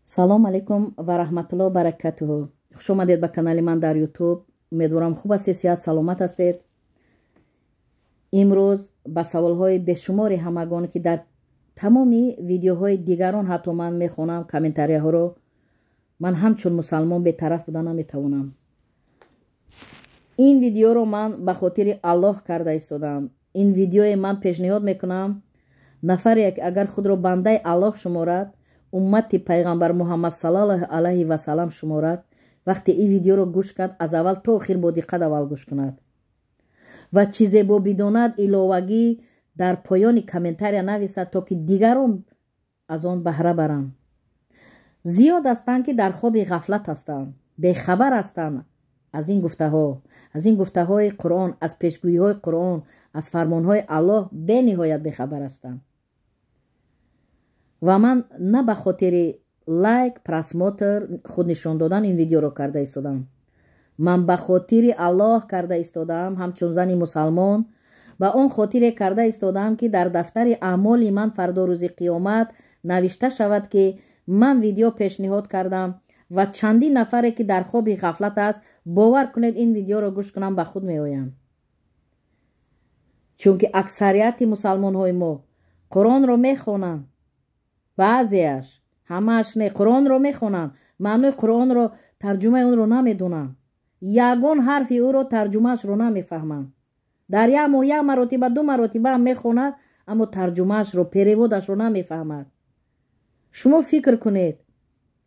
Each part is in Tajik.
Салом алейкум ва раҳматуллоҳ баракатуҳу. Хуш омадед ба канали ман дар Ютуб. Умедворам, хуб ҳастед, сиҳат саломат ҳастед. Имрӯз ба саволҳои бешумори ҳамагон, ки дар тамоми видеоҳои дигарон ҳатто ман мехонам комментарияҳоро, ман ҳамчун мусалмон бетараф буда наметавонам. Ин видеоро ман ба хотири Аллоҳ карда истодам. Ин видеое ман пешниҳод мекунам, нафаре агар худро бандаи Аллоҳ шуморад, уммати пайғамбар Муҳаммад саллаллоҳу алайҳи васалам шуморад, вақте ин видеоро гӯш кард, аз аввал то охир бо диққат аввал гӯш кунад ва чизе бо бидонад, иловагӣ дар поёни комментария нависад, то ки дигарон аз он баҳра баранд. Зиёд ҳастанд, ки дар хоби ғафлат ҳастанд, бехабар ҳастанд аз ин гуфтаҳо, аз ин гуфтаҳои Қуръон, аз пешгӯиҳои Қуръон, аз фармонҳои Аллоҳ бениҳоят бехабар ҳастанд. Ва ман на ба хотири лайк, просмотр, худ нишон додан ин видеоро карда истодам. Ман ба хотири Аллоҳ карда истодаам, ҳамчун зани мусалмон, ба он хотире карда истодаам, ки дар дафтари аъмоли ман фардо рӯзи қиёмат навишта шавад, ки ман видео пешниҳод кардам ва чандин нафаре, ки дар хоби ғафлат аст, бовар кунед, ин видеоро гӯш кунам, ба худ меоянд. Чунки аксарияти мусалмонҳои мо Қуръонро мехонанд, баъзеаш, ҳамааш не, Қуръонро мехонанд, маънои Қуръонро, тарҷумаи онро намедонанд, ягон ҳарфи ӯро, тарҷумаашро намефаҳманд. Дар як моҳ як маротиба, ду маротиба ҳам мехонад, аммо тарҷумаашро, перевод ашро намефаҳмад. Шумо фикр кунед,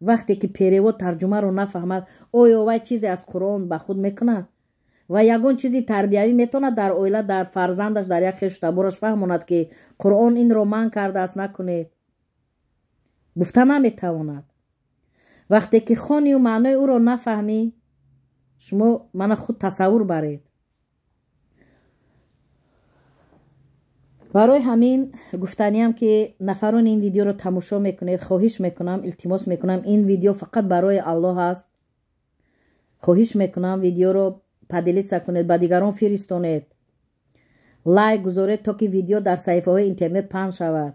вақте ки перевод, тарҷумаро нафаҳмад, оё вай чизе аз Қуръон ба худ мекунад ва ягон чизи тарбиявӣ метавонад дар оила, дар фарзандаш, дар як хешу табораш фаҳмонад, ки Қуръон инро манъ кардааст, накунед? Гуфта наметавонад. Вақте ки хонию маънои ӯро нафаҳмӣ, шумо мана худ тасаввур баред. Барои ҳамин гуфтаниям, ки нафарони ин видеоро тамошо мекунед, хоҳиш мекунам, илтимос мекунам, ин видео фақат барои Аллоҳ аст. Хоҳиш мекунам, видеоро поделиться кунед, ба дигарон фиристонед, лайк гузоред, то ки видео дар саҳифаҳои интернет паҳн шавад.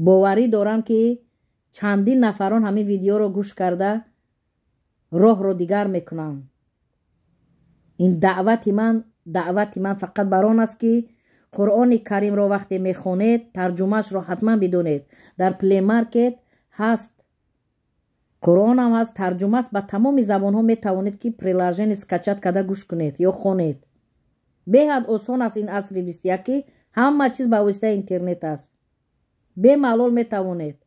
Боварӣ дорам, ки чандин нафарон ҳамин видеоро гӯш карда, роҳро дигар мекунанд. Ин даъвати ман, даъвати ман фақат бар он аст, ки Қуръони Каримро вақте мехонед, тарҷумаашро ҳатман бидонед. Дар Play Market ҳаст, Қуръонам ҳаст, тарҷумааст ба тамоми забонҳо. Метавонед, ки приложение скачать карда гӯш кунед ё хонед. Беҳад осон аст. Ин асри 21-ки ҳама чиз ба воситаи интернет аст, бемалол метавонед.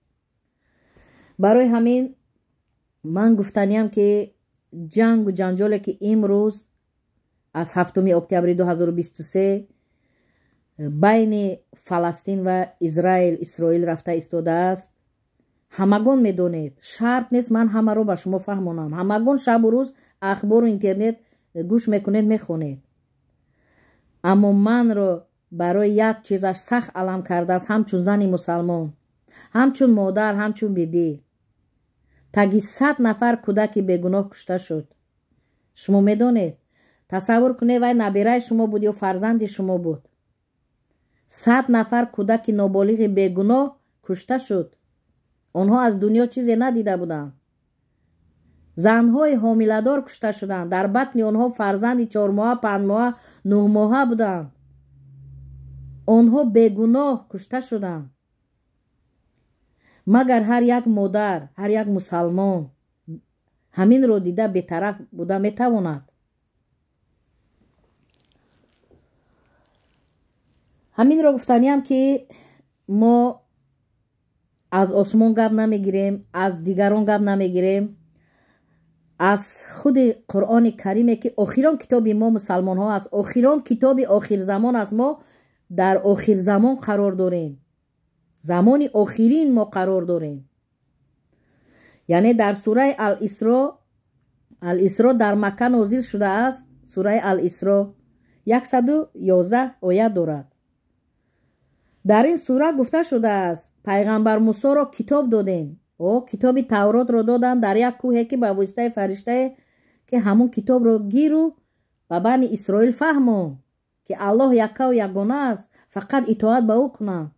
Барои ҳамин ман гуфтаниям, ки ҷангу ҷанҷоле, ки имрӯз аз 7 октябри 2023 байни Фаластин ва Израил, Исроил рафта истодааст, ҳамагон медонед. Шарт нест ман ҳамаро ба шумо фаҳмонам. Ҳамагон шабу рӯз ахбору интернет гӯш мекунед, мехонед. Аммо манро барои як чизаш сахт алам кардааст, ҳамчун зани мусалмон, ҳамчун модар, ҳамчун бибӣ. Таги 100 нафар кӯдаки бегуноҳ кушта шуд. Шумо медонед, тасаввур кунед, вай набираи шумо буд ё фарзанди шумо буд. 100 нафар кӯдаки ноболиғи бегуноҳ кушта шуд. Онҳо аз дунё чизе надида буданд. Занҳои ҳомиладор кушта шуданд, дар батни онҳо фарзанди 4-моҳа, 5-моҳа, 9-моҳа буданд. Онҳо бегуноҳ кушта шуданд. Магар ҳар як модар, ҳар як мусалмон ҳаминро дида бетараф буда метавонад? Ҳаминро гуфтаниям, ки мо аз осмон гап намегирем, аз дигарон гап намегирем, аз худи Қуръони Кариме, ки охирон китоби мо мусалмонҳо аст, охирон китоби охирзамон аст. Мо дар охирзамон қарор дорем, замони охирин мо қарор дорем. Яъне дар сураи Ал-Исро, Ал-Исро дар Макка нозил шудааст. Сураи Ал-Исро 111 оят дорад. Дар ин сура гуфта шудааст: пайғамбар Мусоро китоб додем. О китоби Тавротро доданд дар як кӯҳе, ки ба воситаи фариштае, ки ҳамун китобро гиру ба Бани Исроил фаҳмон, ки Аллоҳ яккаву ягона аст, фақат итоат ба ӯ кунанд.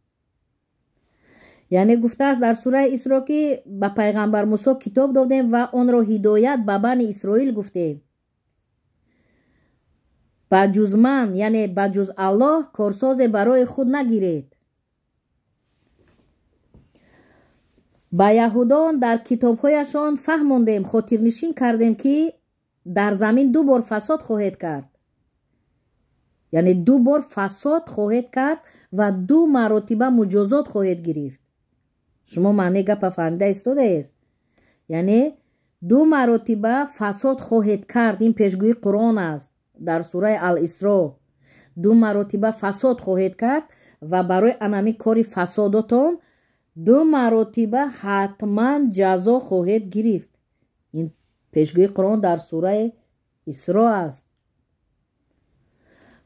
Яъне гуфтааст дар сураи Исро, ки ба пайғамбар Мусо китоб додем ва онро ҳидоят ба Бани Исроил гуфтем. Ба ҷуз ман, яъне ба ҷуз Аллоҳ, корсозе барои худ нагиред. Ба яҳудон дар китобҳояшон фаҳмондем, хотирнишин кардем, ки дар замин ду бор фасод хоҳед кард. Яъне ду бор фасод хоҳед кард ва ду маротиба муҷозот хоҳед гирифт. Шумо маънии гапа фаҳмида истодаест? Яъне ду маротиба фасод хоҳед кард. Ин пешгӯии Қуръон аст дар сураи Ал-Исро. Ду маротиба фасод хоҳед кард ва барои анами кори фасодотон ду маротиба ҳатман ҷазо хоҳед гирифт. Ин пешгӯии Қуръон дар сураи Исро аст.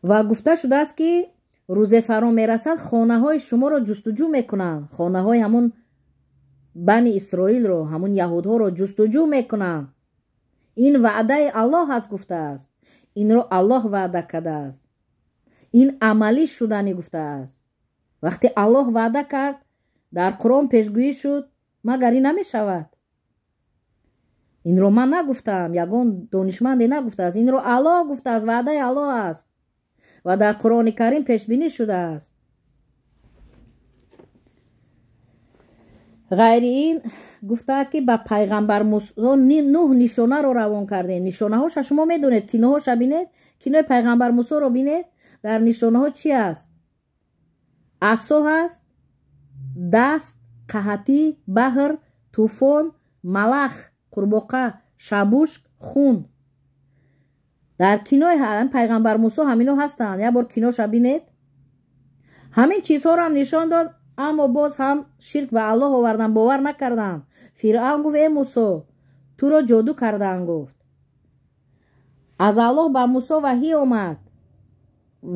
Ва гуфта шудааст, ки рӯзе фаро мерасад, хонаҳои шуморо ҷустуҷӯ мекунанд. Хонаҳои ҳамун Бани Исроилро, ҳамун яҳудҳоро ҷустуҷӯ мекунанд. Ин ваъдаи Аллоҳ аст, гуфтааст. Инро Аллоҳ ваъда кардааст. Ин амалӣ шудани гуфтааст. Вақте Аллоҳ ваъда кард, дар Қуръон пешгӯӣ шуд, магар ин намешавад? Инро ман нагуфтаам, ягон донишманде нагуфтааст. Инро Аллоҳ гуфтааст, ваъдаи Аллоҳ аст ва дар Қуръони Карим пешбинӣ шудааст. Ғайри ин гуфтаа, ки ба пайғамбар Мусо нӯҳ нишонаро равон кардем. Нишонаҳоша шумо медонед, киноҳоша бинед, кинои пайғамбар Мусоро бинед. Дар нишонаҳо чи аст? Асо ҳаст, даст, қаҳатӣ, баҳр, тӯфон, малах, қурбоқа, шабушк, хун. Дар кинои пайғамбар Мусо ҳамино ҳастанд. Як бор киноша бинед. Ҳамин чизҳоро ҳам нишон дод, аммо боз ҳам ширк ба Аллоҳ овардан, бовар накарданд. Фиръавн гуфт: э Мусо, туро ҷоду кардаанд, гуфт. Аз Аллоҳ ба Мусо ваҳӣ омад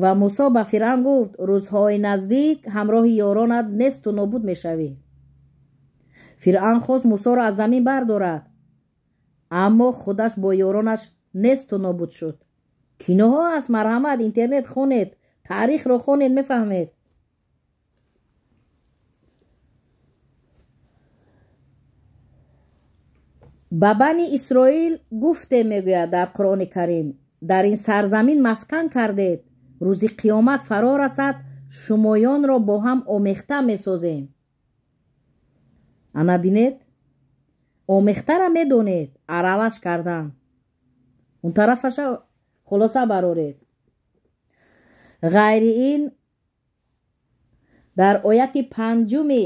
ва Мусо ба Фиръавн гуфт: рӯзҳои наздик ҳамроҳи ёронат несту нобуд мешавӣ. Фиръавн хост Мусоро аз замин бардорад, аммо худаш бо ёронаш несту нобуд шуд. Киноҳо аст, марҳамат, интернет хонед, таърихро хонед, мефаҳмед. Ба Бани Исроил гуфте, мегӯяд дар Қуръони Карим, дар ин сарзамин маскан кардед, рӯзи қиёмат фаро расад, шумоёнро бо ҳам омехта месозем. Ана бинед, омехтара медонед, аралаш кардан. Он тарафаша хулоса бароред. Ғайри ин дар ояти панҷуми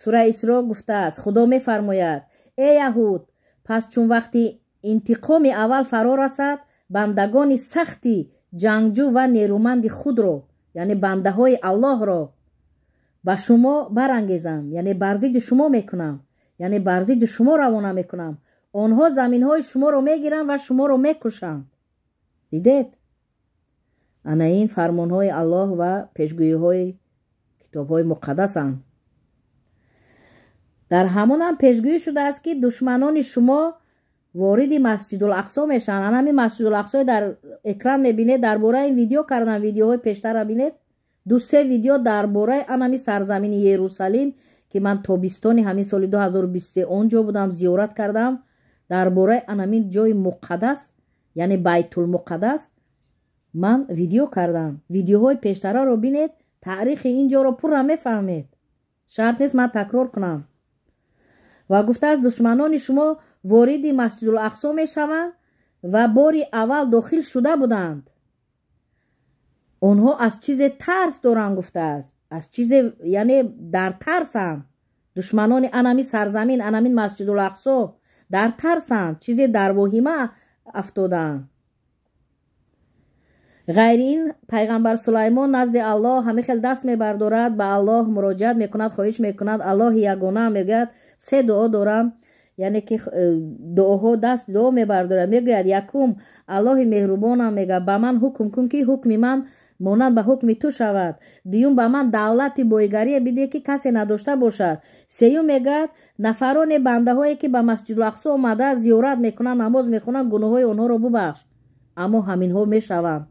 сураи Исро гуфтааст, Худо мефармояд: э яҳуд, пас чун вақти интиқоми аввал фаро расад, бандагони сахти ҷангҷӯ ва нерӯманди худро, яъне бандаҳои Аллоҳро ба шумо барангезам, яъне бар зидди шумо мекунам, яъне бар зидди шумо равона мекунам. Онҳо заминҳои шуморо мегиранд ва шуморо мекушанд. Дидед? Ана ин фармонҳои Аллоҳ ва пешгӯиҳои китобҳои муқаддасанд. Дар ҳамонам пешгӯӣ шудааст, ки душманони шумо вориди Масҷидул-Ақсо мешаванд. Ана ҳамин Масҷидул-Ақсои дар экран мебинед, дар бораи ин видео кардам, видеоҳои пештара бинед. Ду-се видео дар бораи анами сарзамини Ерусалим, ки ман тобистони ҳамин соли 2023 он ҷо будам, зиёрат кардам, дар бораи анамин ҷои муқаддас, яъне Байтулмуқаддас, ман видео кардам. Видеоҳои пештараро бинед, таърихи ин ҷоро пурра мефаҳмед. Шарт нест ман такрор кунам. Ва гуфтааст, душманони шумо вориди Масҷидул-Ақсо мешаванд ва бори аввал дохил шуда буданд. Онҳо аз чизе тарс доранд, гуфтааст. Аз чизе, яъне дар тарсанд. Душманони анами сарзамин, анамин Масҷидул-Ақсо дар тарсанд, чизе дар воҳима афтодаанд. Ғайри ин пайғамбар Сулаймон назди Аллоҳ ҳамин хел даст мебардорад, ба Аллоҳ муроҷиат мекунад, хоҳиш мекунад. Аллоҳи ягона, мегӯяд, се дуо дорам, яъне ки дуоҳо даст дуо мебардорад. Мегӯяд: якум, Аллоҳи меҳрубонам, мегӯяд, ба ман ҳукм кун, ки ҳукми ман монанд ба ҳукми ту шавад. Дуюм, ба ман давлати боигарие бидеҳ, ки касе надошта бошад. Сеюм, мегӯяд, нафароне, бандаҳое, ки ба Масҷидул-Ақсо омада зиёрат мекунанд, намоз мехонанд, гуноҳҳои онҳоро бубахш. Аммо ҳаминҳо мешаванд,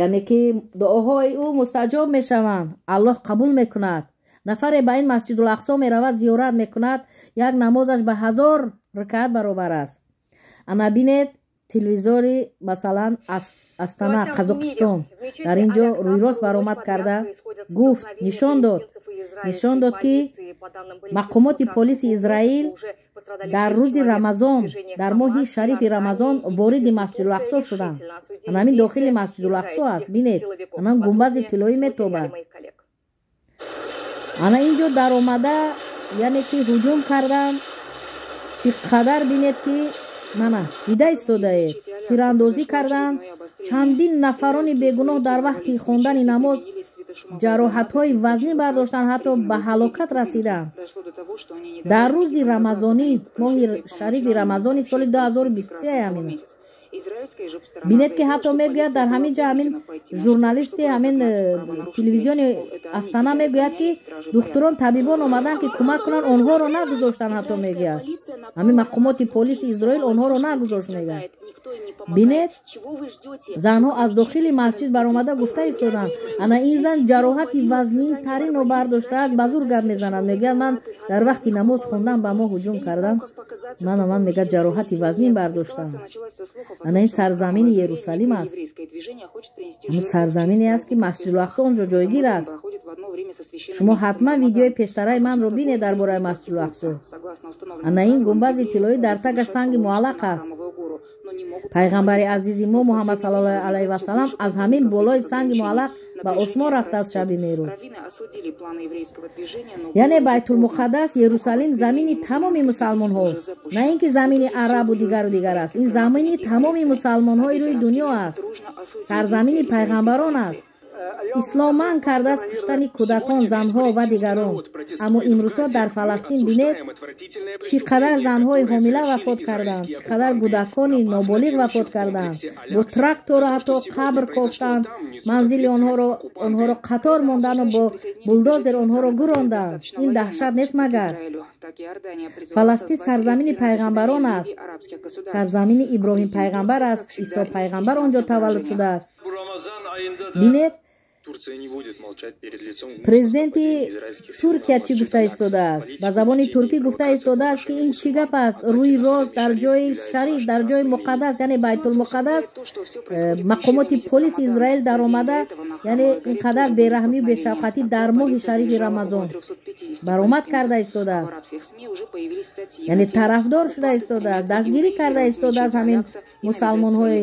яъне ки дуоҳои ӯ мустаҷоб мешаванд, Аллоҳ қабул мекунад. Нафаре ба ин Масҷидул Ақсо меравад, зиёрат мекунад, як намозаш ба 1000 ракаат баробар аст. Ана бинед, телевизори, масалан, Астана, Қазоқистон, дар ин ҷо рӯйрост баромад карда гуфт, нишон дод, ки мақомоти полиси Израил дар рӯзи Рамазон, дар моҳи шарифи Рамазон вориди Масҷидулақсо шуданд. Анамин дохили Масҷидулақсо аст, бинед, анам гумбази тиллоӣ метобад. Ана ин ҷо даромада, яъне ки ҳуҷум карданд. Чӣ қадар, бинед, ки мана дида истодаед, тирандозӣ карданд. Чандин нафарони бегуноҳ дар вақти хондани намоз ҷароҳатҳои вазнин бардоштанд, ҳатто ба ҳалокат расиданд. Дар рӯзи рамазонӣ, моҳи шарифи Рамазони соли 2023 ҳамин. Бинед, ки ҳатто мегӯяд дар ҳамин ҷо ҳамин журналисти ҳамин телевизиони Астана мегӯяд, ки духтурон, табибон омаданд, ки кӯмак кунанд, онҳоро нагузоштанд. Ҳатто мегӯяд, ҳамин мақомоти полиси Изроил онҳоро нагузошт, мегӯяд. Бинед, занҳо аз дохили масҷид баромада гуфта истоданд. Ана ин зан ҷароҳати вазнинтаринро бардоштааст, ба зур гап мезанад, мегӯяд: «Ман дар вақти намоз хондан ба мо ҳуҷум кардам, мана ман, мегӯяд, ҷароҳати вазнин бардоштам». Ана ин сарзамини Ерусалим аст, ҳамин сарзамине аст, ки Масҷидулақсо он ҷо ҷойгир аст. Шумо ҳатман видеои пештараи манро бинед дар бораи Масҷидулақсо. Ана ин гумбази тиллоӣ, дар тагаш санги муаллақ аст. Пайғамбари азизи мо Муҳаммад саллаллоҳу алайҳи васалам аз ҳамин болои санги муаллақ ба осмон рафтааст шаби Мероҷ. Яъне Байтулмуқаддас, Ерусалим замини тамоми мусалмонҳост, на ин ки замини арабу дигару дигар аст. Ин замини тамоми мусалмонҳои рӯи дунё аст, сарзамини пайғамбарон аст. Ислом манъ кардааст куштани кӯдакон, занҳо ва дигарон. Аммо имрӯзҳо дар Фаластин бинед, чӣ қадар занҳои ҳомила вафот карданд, чӣ қадар кӯдакони ноболиғ вафот карданд. Бо тракторо ҳатто қабр кофтанд, манзили онҳоро қатор мондану бо булдозер онҳоро гуронданд. Ин даҳшат нест магар? Фаластин сарзамини пайғамбарон аст, сарзамини Иброҳим пайғамбар аст, Исо пайғамбар он ҷо таваллуд шудааст. Бинед, президенти Туркия чӣ гуфта истодааст? Ба забони туркӣ гуфта истодааст, ки ин чӣ гап аст? Рӯи рост дар ҷои шариф, дар ҷои муқаддас, яъне Байтулмуқаддас, мақомоти полиси Израил даромада, яъне ин қадар бераҳмию бешавқатӣ дар моҳи шарифи Рамазон баромад карда истодааст, яъне тарафдор шуда истодааст, дастгирӣ карда истодааст ҳамин мусалмонҳои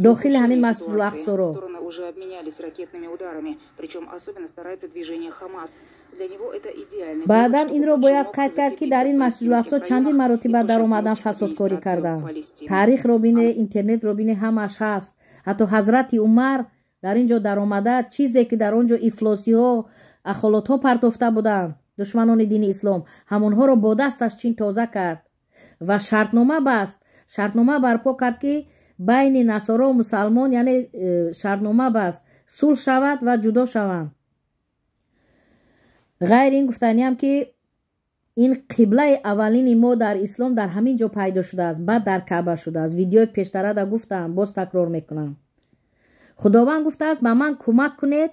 дохили ҳамин Масҷидулақсоро. Уже обменялись ракетными ударами. Причем особенно старается движение «Хамас». Для него это идеальный Баъдан инро бояд қайд кард, ки дар ин Масҷидулақсо чандин маротиба даромадан, фасодкорӣ карданд. Таърихро бине, интернетро бине, ҳамаш ҳаст. Ҳатто ҳазрати Умар дар ин ҷо даромада, чизе ки дар он ҷо ифлосиҳо, ахолотҳо партофта буданд душманони дини ислом, ҳамонҳоро бо дасташ чин тоза кард ва шартнома баст, шартнома барпо кард, ки байни насоро мусалмон, яъне шартнома баст, сулҳ шавад ва ҷудо шаванд. Ғайр ин, гуфтаниям, ки ин қиблаи аввалини мо дар ислом дар ҳамин ҷо пайдо шудааст, баъд дар Каъба шудааст. Видеои пештарада гуфтам, боз такрор мекунам. Худованд гуфтааст: «Ба ман кӯмак кунед,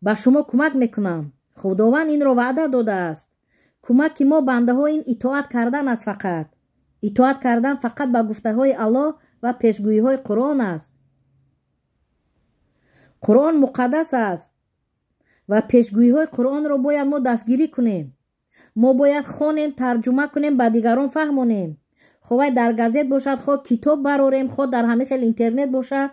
ба шумо кӯмак мекунам». Худованд инро ваъда додааст. Кӯмаки мо бандаҳо ин итоат кардан аст, фақат итоат кардан, фақат ба гуфтаҳои Аллоҳ ва пешгӯиҳои Қуръон аст. Қуръон муқаддас аст ва пешгӯиҳои Қуръонро бояд мо дастгирӣ кунем. Мо бояд хонем, тарҷума кунем, ба дигарон фаҳмонем. Хо вай дар газет бошад, хо китоб барорем, хо дар ҳамин хел интернет бошад,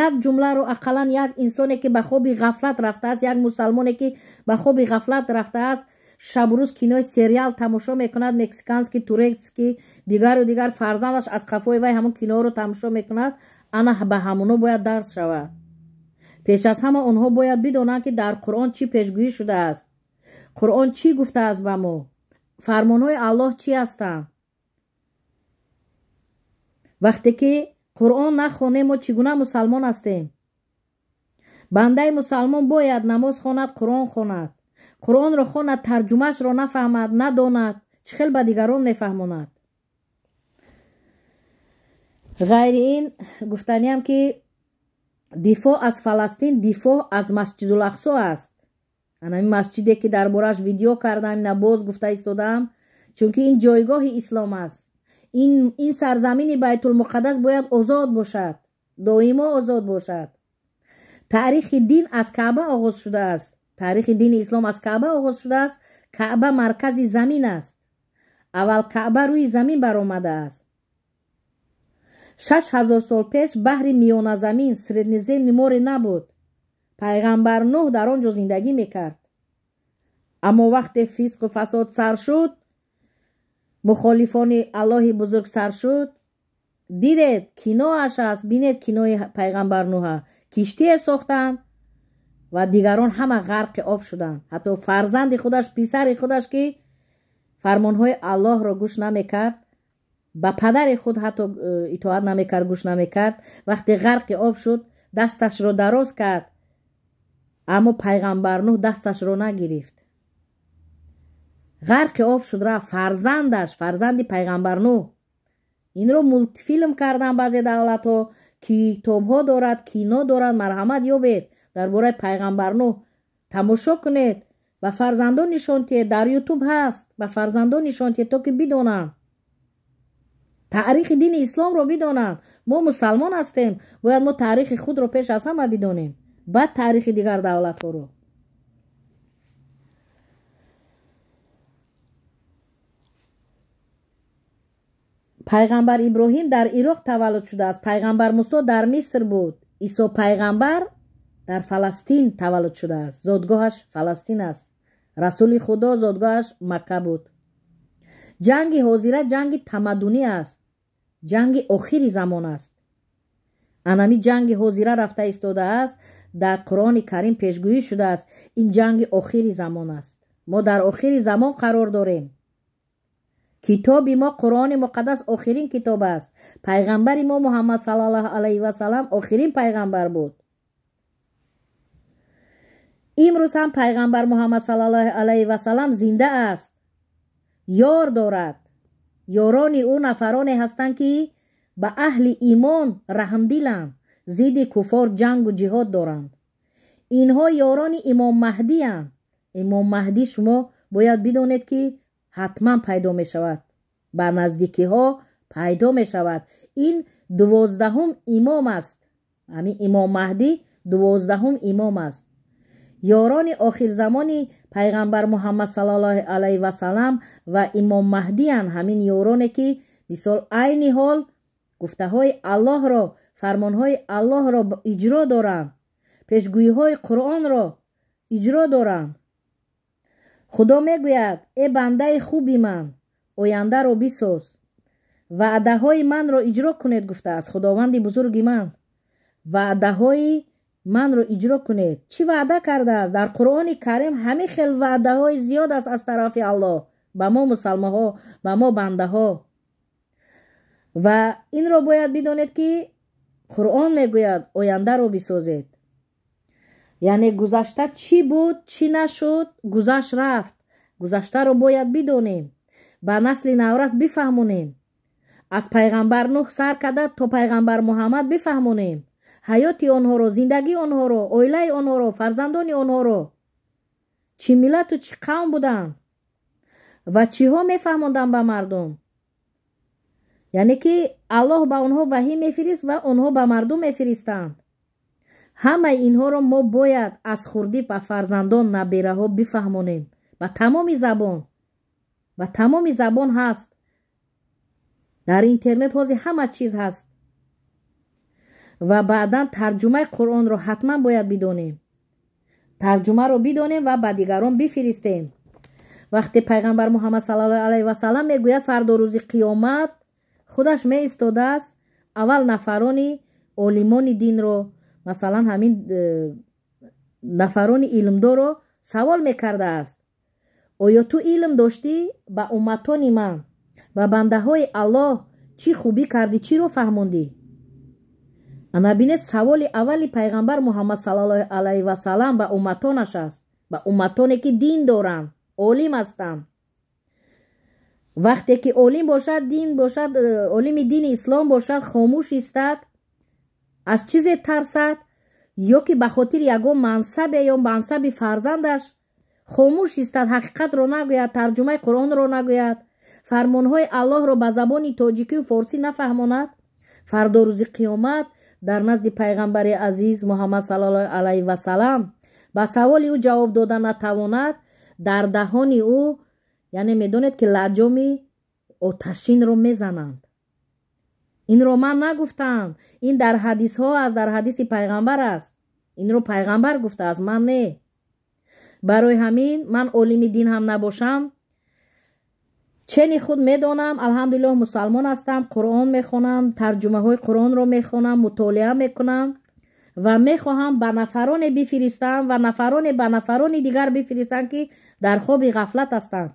як ҷумларо ақаллан як инсоне, ки ба хоби ғафлат рафтааст, як мусалмоне, ки ба хоби ғафлат рафтааст, шабу рӯз кинои сериал тамошо мекунад, мексиканский, турецкий, дигару дигар, фарзандаш аз қафои вай ҳамон киноро тамошо мекунад, ана ба ҳамоно бояд дарс шавад. Пеш аз ҳама онҳо бояд бидонанд, ки дар Қуръон чӣ пешгӯӣ шудааст, Қуръон чӣ гуфтааст ба мо, фармонҳои Аллоҳ чӣ ҳастанд. Вақте ки Қуръон нахонем, мо чӣ гуна мусалмон ҳастем? Бандаи мусалмон бояд намоз хонад, Қуръон хонад. Қуръонро хонад, тарҷумаашро нафаҳмад, надонад, чӣ хел ба дигарон мефаҳмонад? Ғайри ин, гуфтаниям, ки дифоъ аз Фаластин дифоъ аз Масҷидулақсо аст. Анами масҷиде ки дар борааш видео кардам, ина боз гуфта истодаам, чунки ин ҷойгоҳи ислом аст. Ин сарзамини Байтулмуқаддас бояд озод бошад, доимо озод бошад. Таърихи дин аз Каъба оғоз шудааст. Таърихи дини ислом аз Каъба оғоз шудааст. Каъба маркази замин аст. Аввал Каъба рӯи замин баромадааст. 6000 сол пеш баҳри Миёназамин, Среднеземное море набуд. Пайғамбар Нӯҳ дар он ҷо зиндагӣ мекард. Аммо вақте фисқу фасод сар шуд, мухолифони Аллоҳи бузург сар шуд, дидед киноаш аст, бинед кинои пайғамбар Нӯҳа. Киштие сохтанд ва дигарон ҳама ғарқи об шуданд. Ҳатто фарзанди худаш, писари худаш, ки фармонҳои Аллоҳро гӯш намекард, ба падари худ ҳатто итоат намекард, гӯш намекард, вақте ғарқи об шуд, дасташро дароз кард, аммо пайғамбар Нӯҳ дасташро нагирифт. Ғарқи об шуд, рафт фарзандаш, фарзанди пайғамбар Нӯҳ. Инро мултифилм кардан баъзе давлатҳо, китобҳо дорад, кино дорад, марҳамат ёбед, дар бораи пайғамбар Нӯҳ тамошо кунед, ба фарзандон нишон диҳед, дар Ютуб ҳаст, ба фарзандон нишон диҳед, то ки бидонанд таърихи дини исломро бидонанд. Мо мусалмон ҳастем, бояд мо таърихи худро пеш аз ҳама бидонем, баъд таърихи дигар давлатҳоро. Пайғамбар Иброҳим дар Ироқ таваллуд шудааст. Пайғамбар Мусо дар Миср буд. Исо пайғамбар дар Фаластин таваллуд шудааст. Зодгоҳаш Фаластин аст. Расули Худо зодгоҳаш Макка буд. Ҷанги ҳозира ҷанги тамаддунӣ аст. Ҷанги охири замон аст. Анами ҷанги ҳозира рафта истодааст, дар Қуръони Карим пешгӯӣ шудааст. Ин ҷанги охири замон аст. Мо дар охири замон қарор дорем. Китоби мо Қуръони Муқаддас охирин китоб аст. Пайғамбари мо Муҳаммад саллаллоҳу алайҳи васаллам охирин пайғамбар буд. Имрӯз ҳам пайғамбар Муҳаммад саллаллоҳу алайҳи васаллам зинда аст. Ёр дорад. Ёрони ӯ нафароне ҳастанд, ки ба аҳли имон раҳмдиланд, зидди куфор ҷангу ҷиҳод доранд. Инҳо ёрони Имом Маҳдиянд. Имом Маҳдӣ шумо бояд бидонед, ки ҳатман пайдо мешавад. Ба наздикиҳо пайдо мешавад. Ин 12-ум имом аст. Ҳамин Имом Маҳдӣ 12-ум имом аст. Ёрони охирзамони пайғамбар Муҳаммад саллаллоҳу алайҳи васаллам ва Имом Маҳдиянд. Ҳамин ёроне, ки мисол айни ҳол гуфтаҳои Аллоҳро, фармонҳои Аллоҳро иҷро доранд, пешгӯиҳои Қуръонро иҷро доранд. Худо мегӯяд: э бандаи хуби ман, ояндаро бисоз, ваъдаҳои манро иҷро кунед, гуфтааст Худованди бузурги ман. Ваъдаҳои манро иҷро кунед. Чӣ ваъда кардааст? Дар Қуръони Карим ҳамин хел ваъдаҳои зиёд аст аз тарафи Аллоҳ ба мо мусалмонҳо, ба мо бандаҳо. Ва инро бояд бидонед, ки Қуръон мегӯяд ояндаро бисозед. Яъне гузашта чӣ буд, чӣ нашуд, гузашт рафт. Гузаштаро бояд бидонем, ба насли наврас бифаҳмонем. Аз пайғамбар Нӯҳ сар карда то пайғамбар Муҳаммад бифаҳмонем ҳаёти онҳоро, зиндагии онҳоро, оилаи онҳоро, фарзандони онҳоро, чӣ миллату чӣ қавм буданд ва чиҳо мефаҳмонданд ба мардум. Яъне ки Аллоҳ ба онҳо ваҳӣ мефирист ва онҳо ба мардум мефиристанд. Ҳамаи инҳоро мо бояд аз хурдӣ ба фарзандон, набераҳо бифаҳмонем. Ба тамоми забон, ба тамоми забон ҳаст. Дар интернет ҳозир ҳама чиз ҳаст. Ва баъдан тарҷумаи Қуръонро ҳатман бояд бидонем. Тарҷумаро бидонем ва ба дигарон бифиристем. Вақте пайғамбар Муҳаммад саллаллоҳу алайҳи васаллам мегӯяд фардо рӯзи қиёмат худаш меистодааст, аввал нафарони олимони динро, масалан ҳамин нафарони илмдорро савол мекардааст: оё ту илм доштӣ? Ба умматони ман, ба бандаҳои Аллоҳ чӣ хубӣ кардӣ, чиро фаҳмондӣ? Ана бинед, саволи аввали пайғамбар Муҳаммад саллаллоҳу алайҳи васаллам ба умматонаш аст, ба умматоне ки дин доранд, олим ҳастанд. Вақте ки олим бошад, дин бошад, олими дини ислом бошад, хомӯш истад, аз чизе тарсад ё ки ба хотири ягон мансабе ё мансаби фарзандаш Хомӯш истад, ҳақиқатро нагӯяд, тарҷумаи Қуръонро нагӯяд, фармонҳои Аллоҳро ба забони тоҷикию форсӣ нафаҳмонад, фардо рӯзи қиёмат дар назди пайғамбари азиз Муҳаммад саллаллоҳу алайҳи васалам ба саволи ӯ ҷавоб дода натавонад, дар даҳони ӯ, яъне медонед ки лаҷоми оташинро мезананд. Инро ман нагуфтам, ин дар ҳадисҳо аст, дар ҳадиси пайғамбар аст. Инро пайғамбар гуфтааст, ман не. Барои ҳамин ман олими дин ҳам набошам, чени худ медонам, алҳамдулиллоҳ мусалмон ҳастам, Қуръон мехонам, тарҷумаҳои Қуръонро мехонам, мутолиа мекунам ва мехоҳам ба нафароне бифиристам ва нафароне ба нафарони дигар бифиристам, ки дар хоби ғафлат ҳастанд.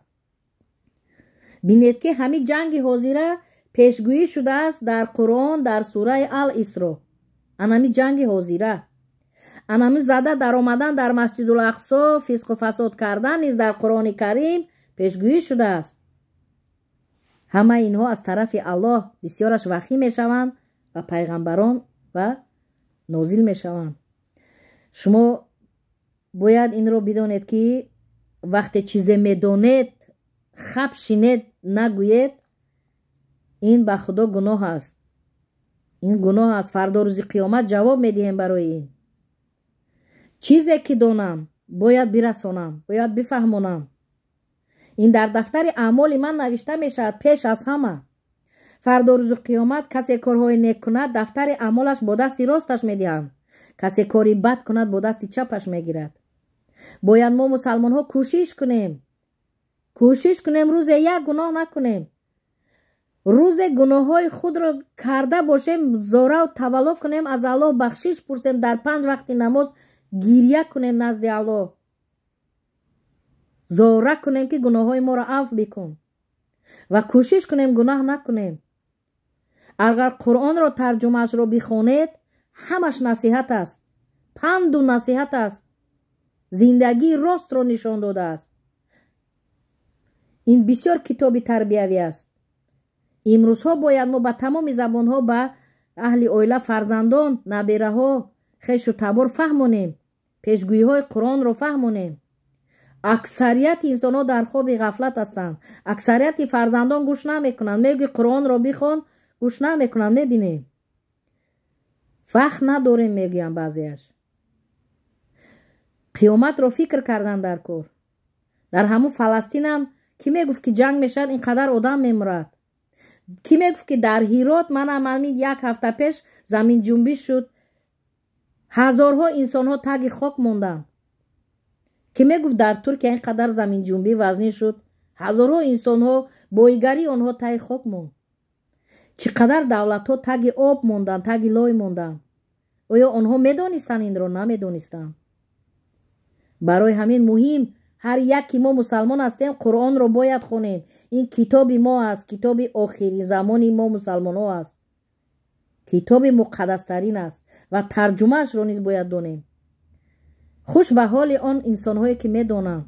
Бинед, ки ҳамин ҷанги ҳозира пешгӯӣ шудааст дар Қуръон, дар сураи Ал Исро. Анами ҷанги ҳозира, анами зада даромадан дар Масҷидул Ақсо, фисқу фасод кардан низ дар Қуръони Карим пешгӯӣ шудааст. Ҳамаи инҳо аз тарафи Аллоҳ бисёраш ваҳӣ мешаванд ва пайғамбарон ва нозил мешаванд. Шумо бояд инро бидонед, ки вақте чизе медонед, хаб шинед, нагӯед, ин ба Худо гуноҳ аст. Ин гуноҳ аст. Фардо рӯзи қиёмат ҷавоб медиҳем барои ин. Чизе ки донам, бояд бирасонам, бояд бифаҳмонам. Ин дар дафтари аъмоли ман навишта мешавад пеш аз ҳама. Фардо рӯзи қиёмат касе корҳои нек кунад, дафтари аъмолаш бо дасти росташ медиҳанд, касе кори бад кунад, бо дасти чапаш мегирад. Бояд мо мусалмонҳо кӯшиш кунем, кӯшиш кунем, рӯзе як гуноҳ накунем. Рӯзе гуноҳҳои худро карда бошем, зорау тавалло кунем, аз Аллоҳ бахшиш пурсем, дар 5 вақти намоз гирья кунем, назди Аллоҳ зора кунем, ки гуноҳҳои моро афв бикун, ва кӯшиш кунем гуноҳ накунем. Агар Қуръонро тарҷумаашро бихонед, ҳамаш насиҳат аст, панду насиҳат аст, зиндагии ростро нишон додааст. Ин бисёр китоби тарбиявӣ аст. Имрӯзҳо бояд мо ба тамоми забонҳо ба аҳли оила, фарзандон, набераҳо, хешу табор фаҳмонем, пешгӯиҳои Қуръонро фаҳмонем. Аксарияти инсонҳо дар хоби ғафлат ҳастанд. Аксарияти фарзандон гӯш намекунанд. Мегӯи Қуръонро бихон, гӯш намекунанд. Мебинем, вақт надорем, мегӯям баъзеаш. Қиёматро фикр кардан дар кор. Дар ҳамун Фаластинам кӣ мегуфт, ки ҷанг мешавад, ин қадар одам мемурад? Кӣ мегуфт, ки дар Ҳирот, манам ҳамин як ҳафта пеш заминҷунбиш шуд, ҳазорҳо инсонҳо таги хок монданд? Кӣ мегуфт, дар Туркия ин қадар заминҷунбӣ вазнин шуд, ҳазорҳо инсонҳо, боигарии онҳо таги хок монд? Чӣ қадар давлатҳо таги об монданд, таги лой монданд? Оё онҳо медонистанд инро? Намедонистанд. Барои ҳамин муҳим, ҳар як ки мо мусалмон ҳастем, Қуръонро бояд хонем. Ин китоби мо аст, китоби охирин замони мо мусалмонҳо аст, китоби муқаддастарин аст ва тарҷумаашро низ бояд донем. Хуш ба ҳоли он инсонҳое, ки медонанд,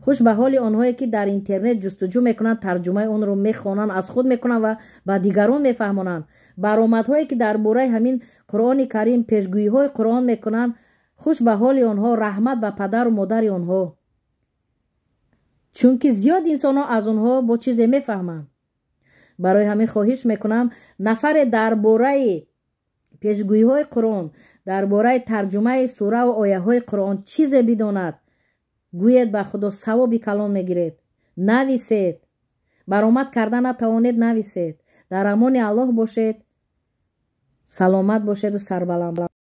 хуш ба ҳоли онҳое, ки дар интернет ҷустуҷӯ мекунанд, тарҷумаи онро мехонанд, аз худ мекунанд ва ба дигарон мефаҳмонанд. Баромадҳое, ки дар бораи ҳамин Қуръони Карим, пешгӯиҳои Қуръон мекунанд, хуш ба ҳоли онҳо, раҳмат ба падару модари онҳо, чунки зиёд инсонҳо аз онҳо бо чизе мефаҳманд. Барои ҳамин хоҳиш мекунам, нафаре дар бораи пешгӯиҳои Қуръон, дар бораи тарҷумаи сураву ояҳои Қуръон чизе бидонад, гӯед, ба Худо савоби калон мегиред. Нависед, баромад карда натавонед, нависед. Дар амони Аллоҳ бошед, саломат бошеду сарбаланд.